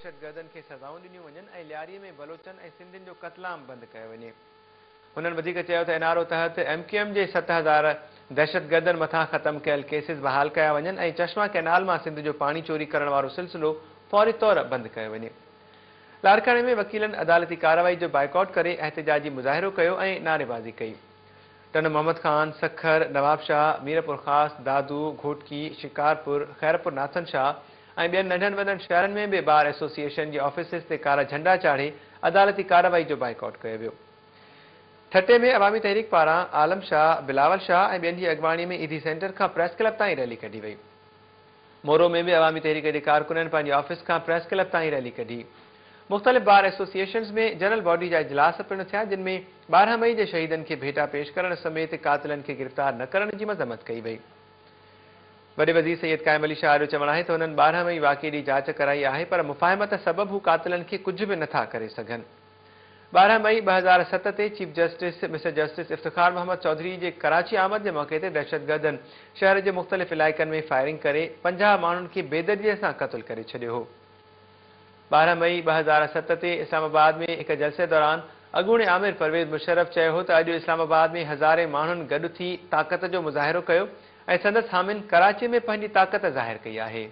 دهشتگردن کي سزائون ڏنيون وڃن ۽ لياري ۾ بلوچن ۽ سنڌين جو قتلام بند ڪيو وڃي. هنن وڌيڪ چيو ته اين آر او تحت ايم ڪيو ايم جي 7000 دهشتگردن مٿان ختم ڪيل ڪيسز بحال ڪيا وڃن ۽ چشما ڪئنال مان سنڌ جو پاڻي چوري ڪرڻ وارو سلسلو فوري طور بند ڪيو وڃي. لاڙڪاڻي ۾ وڪيلن عدالتي ڪارروائي جو بائيڪاٽ ڪري احتجاجي مظاهرو ڪيو ۽ نعريبازي ڪئي. ٽنڊو محمد خان، سکر، نوابشاهه، ميرپورخاص، دادو، گهوٽڪي، شڪارپور، خيرپور ناٿن شاهه ۽ ٻين ننڍن وڏن شهرن ۾ به بار ايسوسيئيشن جي آفيسز تي ڪارا جهنڊا چاڙهي عدالتي ڪارروائي جو بائيڪاٽ ڪيو ويو. ٺٽي ۾ عوامي تحريڪ پاران عالم شاهه، بلاول شاهه ۽ ٻين جي اڳواڻي ۾ ايڌي سينٽر کان پريس ڪلب تائين ريلي ڪڍي وئي. مورو ۾ به عوامي تحريڪ جي ڪارڪنن پنهنجي آفيس کان پريس ڪلب تائين ريلي ڪڍي. مختلف بار ايسوسيئيشنز ۾ جنرل باڊي جا اجلاس پڻ ٿيا جن ۾ 12 مئي جي شهيدن کي ڀيٽا پيش ڪرڻ سميت قاتلن کي گرفتار نه ڪرڻ جي مذمت ڪئي وئي. وڏي وزير سيد قائم علي شاهه جو چوڻ آهي ته هنن 12 مئي واقعي جي جاچ ڪرائي آهي پر مفاهمت سبب هو قاتلن کي ڪجهه به نٿا ڪري سگهن. 12 مئي 2007 تي chief justice mister justice Iftikhar Muhammad Chaudhry جي ڪراچي آمد جي موقعي تي دهشتگردن شهر جي مختلف علائقن ۾ فائرنگ ڪري 50 ماڻهن کي بيدردي سان قتل ڪري ڇڏيو هو. 12 مئي 2007 تي اسلام آباد ۾ هڪ جلسي دوران اڳوڻي آمر پرويز مشرف چيو هو ته اڄ اسلام آباد ۾ هزارين ماڻهن گڏ ٿي طاقت جو مظاهرو ڪيو ۽ سندس حامين ڪراچي ۾ پنهنجي طاقت ظاهر ڪئي آهي.